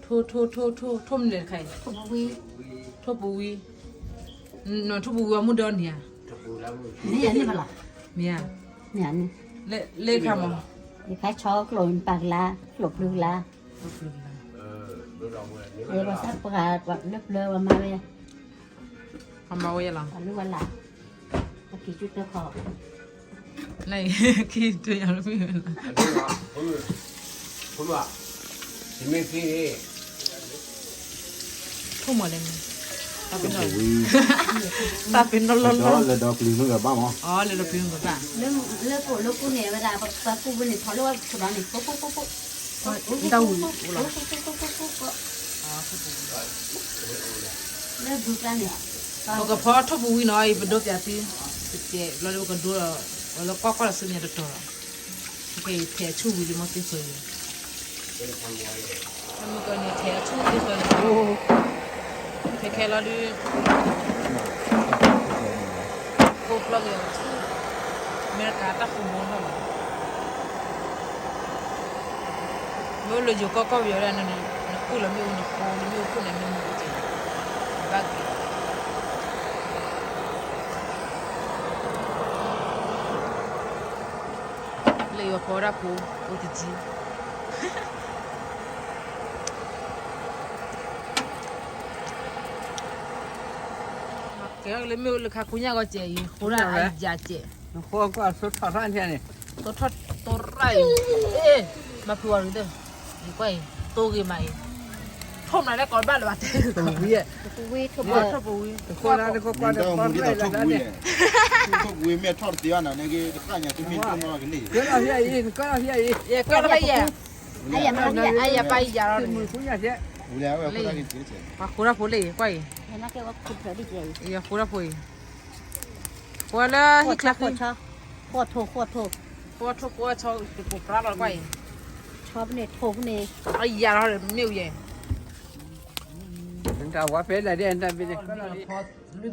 ထိၣ် ထိၣ် ထိၣ် ထိၣ် ထိၣ်မနုၤလဲၣ်တခါအံၤ, ထိၣ်ပူၤဝံ, ထိၣ်ပူၤဝံ, ထိၣ်ပူၤဝံအမုၢ်ဒီနံၤဧါ, မ့ၢ်ဧါ, မ့ၢ်ဧါ, လၢခါမး, ယခါဆီကျိာ်ပာ်ကလါ, ကျိာ်ပျုၤကလါ, ပှၤသးပှၢ်လၢပျၢၤပှၤမၤဝဲ, ပှၤမၤဝဲယဲလီၤ, ပှၤလုၢ်ဝဲလၢ်, ပှၤက့ၤကၠူတၢ်ခီ နက့ၤတယၤလၢမ့ၢ်ဝဲလၢ, ထိၣ်မီၤလဲၣ်န့ၣ်, တၢ်ပ့ၤနီၣ်လီၢ်လီၢ်, တၢ်ပ့ၤနီၣ်လီၢ်လီၢ်, လဲၤဒီးပျံၤမုၢ်ဂၤဘၣ်မး, အီ လဲၤဒီးပျံၤမုၢ်ဂၤဘၣ်, လၢကိၣ်လၢကိၣ်န့ၣ် အဝဲဒၣ်ပှၤကူၣ်ဘၣ်န့ၣ် ထီၣ်လၢဝဲခိၣ်ဒီးန့ၣ် ကိၣ်ကိၣ်ကိၣ်ကိၣ်, တၢ်ဝံၤလီၤ လၢဘုကျါန့ၣ်, ပကဖီထိၣ်ပူၤဝံနီၤ အံၤပဒိပၠးသု, ပကဲဘျီဒီးပကဒိဒီး, အလၢကွၢ်ကွၢ်လီၤဆူညါတတီၤလီၤ, ကဲအံၤထဲအဆူၣ်ဝံၤလံမီၢ်သ့ခွဲးအံၤ, မုၢ်ကန့ၣ်ထဲအဆူၣ်သ့ခွဲးလံ, ခဲခဲလီၤဒုး, ကိၣ်ဖျီက့ၤအီၤဆူၣ်, အမဲရကၤတၢ်ဃူဘိထီၣ်လီၤ မ့ၢ်အိၣ်လၢယိၤကီၢ်ကီၢ်ပယီၤဒၣ်န့ၣ်, နကူၣ်လီၤမ့ၣ်အူ နဃိလီၤမ့ၣ်အူခိၣ်န့ၣ် မ့ၢ်မူကဲ, ဘၣ်က့ၤ, လၢယိၤဖီဒၣ်ဖိ, အိၣ်တကံ ကဲလၢမ့ၣ်အူလၢခါခူညါဂီၤကဲအံၤ ဃိဒၣ်အယၤကဲ, နဃိကွၢ်ဆိထီၣ်ထီၣ်န့ၣ်, ဆိထီၣ်တိရၣ်အံၤ, မၤဖုးဝဲရူၤသၢ, ယကွၢ်အံၤ, တိဂ့ၤမးအံၤ, ထိၣ်မနုၤလဲၣ်ကိးဘၣ်လၢၤဘၣ်တဲ, ထိၣ်ပဝံ, ထိၣ်ပဝံ, ထိၣ်ပဝံမ့ၢ်ထီၣ်တသ့ဘၣ်နၤန့ၣ်က့ တဃၣ်ညါတမ့ၢ်တိၢ်နီၣ်ကန့ၢ်, ကၢထီၣ်ဖဲအံၤ, ကၢထီၣ်ဖဲအံၤ, ယကွၢ်ထီၣ်ဖဲယဲ, အယၤပၢ်ယၤထီၣ်န့ၣ်, ပှၤဃိထီၣ်ဖိလၢအံၤ, ကွၢ်အံၤ, ယဃိထီၣ်ဖိအံၤ, ဃိလၢဟံၣ်ချါဃံ, ဃိထီၣ်ဖိဃိဆီ, တကိးပြၢလီၤကွၢ်အံၤ, ဆီဖဲန့ၣ်ထိၣ်ဖဲန့ၣ်, အယၤထီၣ်မ့ၣ်အူယဲ, တၢ်ဝါဖဲလဲၣ်ဒ်တၢ်ဘ့ၣ်န့ၣ်, လွံၢ်ဘ့ၣ်နီ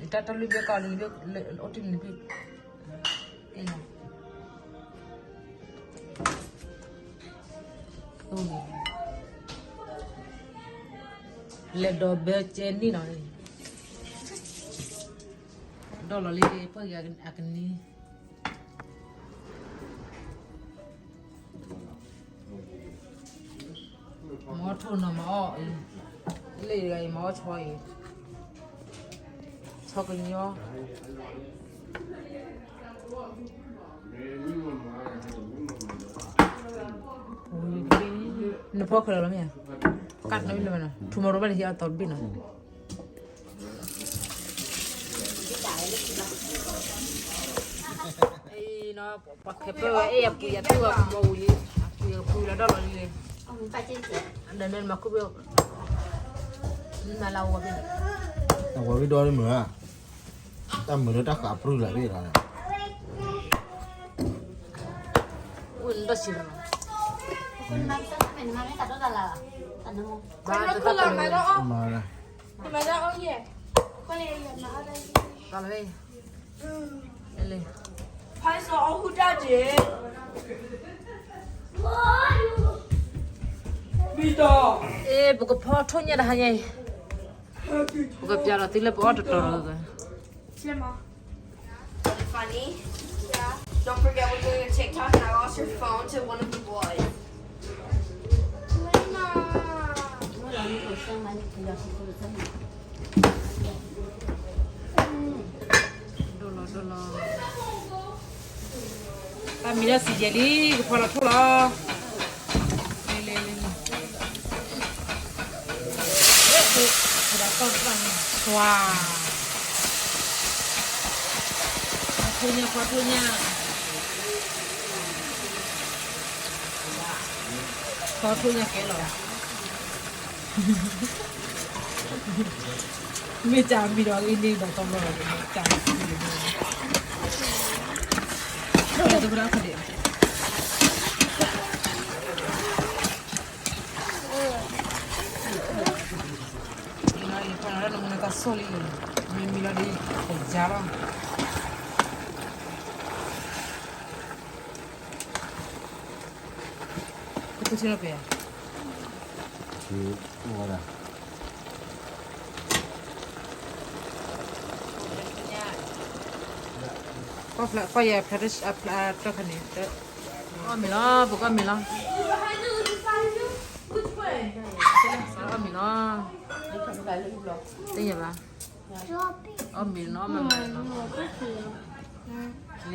ၤ, တၢ်တလွံၢ်ဘ့ၣ်ကီးလံ, အိၣ်တမံၤဘ့ၣ်, လဲၤဒီးဘၢကဲနံၣ်နီၤ, ဒီးလီၤလံ ပှၤဂၤအကနံၤ, မၤအီၣ်ထိၣ်နီၤ မၤအီၣ်အံၤ, လၢအံၤမၤအီၣ်ဆီအံၤ, ဆီကညီ, နဖီၣ်ခဲလၢာ်လီၤမ့ၢ်ဧါ, ကၣ်တနီၤမ့ၢ်လၢၤဘၣ်နီၤ ထူမီၤရိဘၣ်န့ၣ် ဟံးအီၣ်သီတဘ့ၣ်နီၤ. အံၤနီၤ ပှၤခဲပၢၢ်ဝဲ အဲၣ်အပူၤယၤတူၢ်အီၤကမီၤဝံၤလံ, အပူၤယၤကပူၤလီၤဒီးလီၤလံ, ဒီးန့ၣ်မၤခူၣ်ဘ့ၣ်, မၤလၢအဝဲဘ့ၣ်, အဝဲဘ့ၣ်ဒီးမုာ်ဧါ, တၢ်မုာ်လၢတၢ်ဃးပြူၢ်လၢဘ့ၣ်လီၤ, အိၣ်နဒီးစံးလီၤ, မၤလၢ အဲ ပကဖီထိၣ်ညၣ်တဟါညါအံၤ, ပကပျၢ်လီၤသုလၢပအီၣ်တတီၤလီၤ. Funny. Don't forget we're doing a TikTok and I lost your phone to one of the boys. ဒိၣ်လီၤဒိၣ်လီၤ, တၢ်မံၤလၢစံးယဲၢ်လံ ကဖီလီၤထိၣ်လီၤ, လံလံလံလံ, သွါ, ဖီထိၣ်ညၣ် ဖီထိၣ်ညၣ်, ဖီထိၣ်ညၣ်ကဲလီၤ. မ့ၢ်တၢ်မံၤဒီးဂ့ၤန့ၣ်ဒီးတဘျီလီၤ, မ့ၢ်တၢ်မံၤဒီး, တဘျီခီဒံး, မ့ၢ်မံၤလီၤဒီး ကယါလီၤ. ကထူထူလီၤပဲၢ်ဧါ, အိၣ်ဝဲဒၣ် ပှၤဖျါ ပှၤယဲၢ်ဖျါတၢ် အဖျါတၢ်ခါန့ၣ် အီၣ်မ့ၤလီၤ ပကအီၣ်မ့ၤလီၤ အီၣ်မ့ၤလီၤ တယဲၢ်ဘၣ် အီၣ်မ့ၤနီၤ မၤမၤ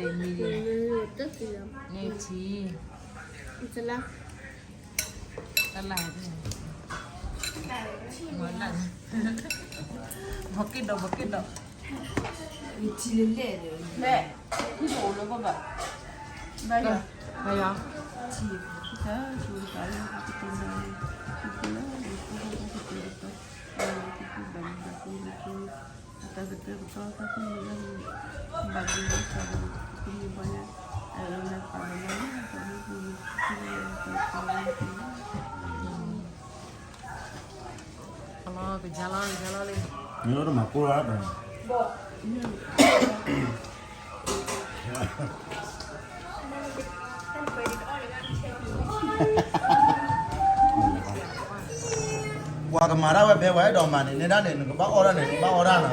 နီၤ လံၤမံၤ န့ၢ်ထံ တလၢ် ဘီက့ၣ်ဒီး ဘီက့ၣ်ဒီး ထံလၢလဲၣ်ဒီး လဲၣ် ဘၣ်ယၤ ဘၣ်ယၤ ထံ ကလီကလီလံ ပှၤကမၤတၢ်ဝဲဖဲပှၤအဲၣ်ဒိးမၤန့ၣ် နဲဒၣ်န့ၣ် နကဘၣ်အီၣ်ဒၣ်န့ၣ် နကဘၣ်အီၣ်ဒၣ်နၤဝဲ နသ့အီၣ်ဒၣ်ဝံၤ နပဲပီနခံသီထီၣ်မဲာ် နမၤကလံၢ်ပာ်ကၢ်တဂ့ၤ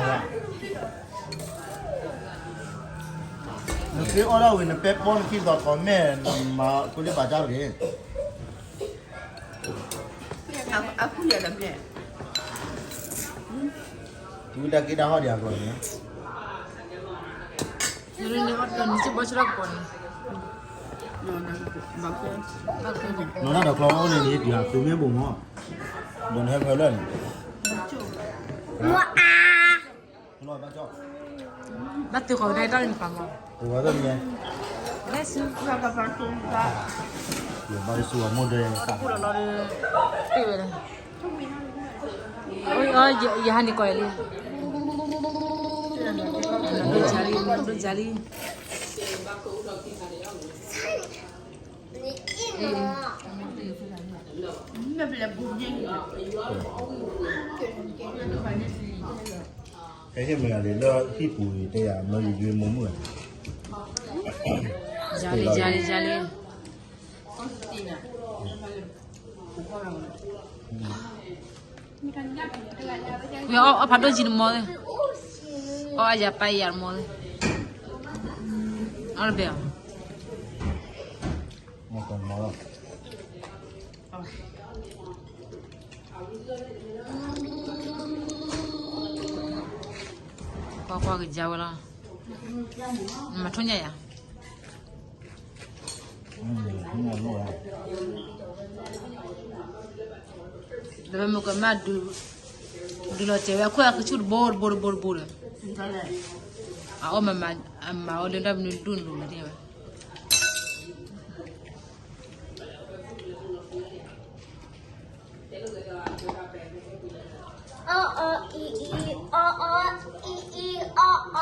အဃုယၤဒီးဘျဲၣ် ဝံတၢ်က့တၢ်ဟီၣ်ဒံးအကျိၤန့ၣ် နီၢ်နီၢ်ဒီးကျီအိၣ်န့ၣ်န့ၣ် ဒ်သုမ့ၢ်ဘိၣ်မီၢ် ဒီးနဟဲဖဲလၢာ်န့ၣ် ဘၣ်သုဃီၤကဒါတၢ်လၢနပာ်မီၢ် ပဝဲသ့ၣ်မ့ၢ် လဲၤဆူ ယဘၣ်လၢဆူအမိၢ်ဒဲး တဘူၣ်လီၤလီၤဒီး တ့ၢ်ဝဲဒၣ် ယဟးန့ၣ်ကီၢ်အံၤလံ ဒိၣ်ကၢ်လံ ဒိၣ်ကၢ်လံ ဟဲဟ့ၣ်မ့ၢ်ဂ့ၤလၢဟံၣ်ပူၤအံၤ တဲယၤမၢယွၤမုာ်မုာ် ယၤလံ ယၤလံ ယၤလံ ဝံၤအီၣ်ဖးဒိၣ်ကံနမီၢ်သ့ၣ် အီၣ်အယၤပာ်ယၤတမီၢ်သ့ၣ် အီၣ်တဘဲၣ်အီၤ ကွၢ်ကွၢ်ကစၢ်ဝဲလီၤ မၤထိၣ်ညါယၤ ဒီးမ့ၢ်ကမၣ်ဒုး ဒုးလီၤတဲာ်ဝဲအခွဲးအကဆူၣ်တဘိတဘိတဘိတဘိဒီး အအီၣ်မၤမၤ အမၤအီၣ်လၢတၢ်မနုၤဒူၣ်နလိၤလၢၤဝဲ အီအီအံအံ အီအီအံအံ အီအီ